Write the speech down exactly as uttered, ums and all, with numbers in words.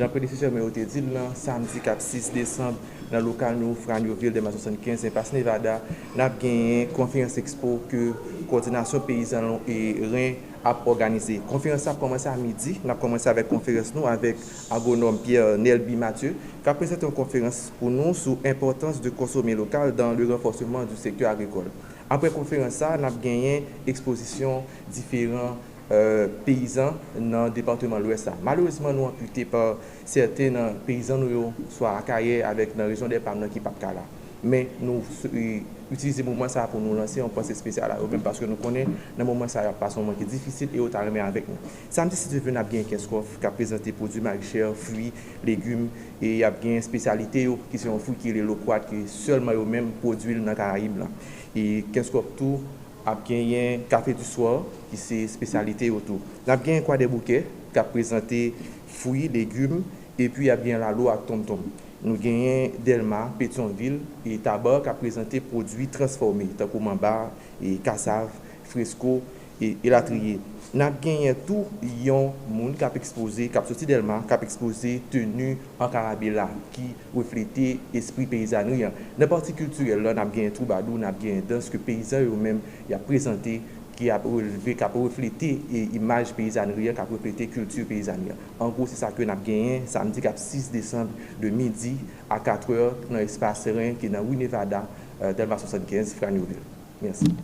Jan predesesè mwen yo te di l nan, samdi k ap sis desanm, nan lokal nou, Franyovil, Dèlma swasannkenz, Enpas Nevada, n ap genyen konferans ekspo ke Kowòdinasyon Peyizan e Ren ap òganize. Konferans la ap kòmanse a midi. N ap kòmanse avèk konferans nou avèk agwonòm Pierre Nelby Mathieu, k ap prezante yon konferans pou nou sou enpòtans de consommer local dans le renforcement du secteur agricole. Apre konferans sa, n ap genyen ekspozisyon diferan peyizan nan depatman Lwès la. Malerezman, nou anpite pa sèten nan peyizan nou yo, swa Akayè avèk nan rejyon Dèpam nan ki p ap ka la. Men nou itilize moman sa pou nou lanse yon panse espesyal a yo menm, paske nou konnen nan moman sa yo ap pase yon moman ki difisil e yo ta renmen avèk nou. Samdi, si Dye vle, n ap gen Kenskòf k ap prezante pwodui maraîchers, fwi, legim, e y ap gen espesyalite yo, ki se yon fwi ki rele lokwat, ki sèlman yo menm pwodui l nan Karayib la. E Kenskòf tou ap genyen Café du Soir, ki se espesyalite yo tou. N ap genyen Kwadèboukè, k ap prezante fwi, legim, epi y ap genyen lalo ak tonmtonm. Nou genyen Dèlma, Petyonvil e Taba k ap prezante pwodui transfòme, tankou manba, e kasav, fresko, e elatriye. N ap genyen tou yon moun k ap ekspoze, k ap soti Dèlma, k ap ekspoze teni Ankarabela, ki reflete espri peyizanri an. Nan pati kiltirèl la, n ap genyen twoubadou, n ap genyen dans ke peyizan yo menm y ap prezante, ki ap relve, k ap reflete e imaj peyizanri an, k ap reflete kilti peyizanri an. An gwo, se sa ke n ap genyen samdi k ap sis desanm de midi a katrè nan espas Ren ki nan ri Nevada, Dèlma swasannkenz, Franyovil. Mèsi.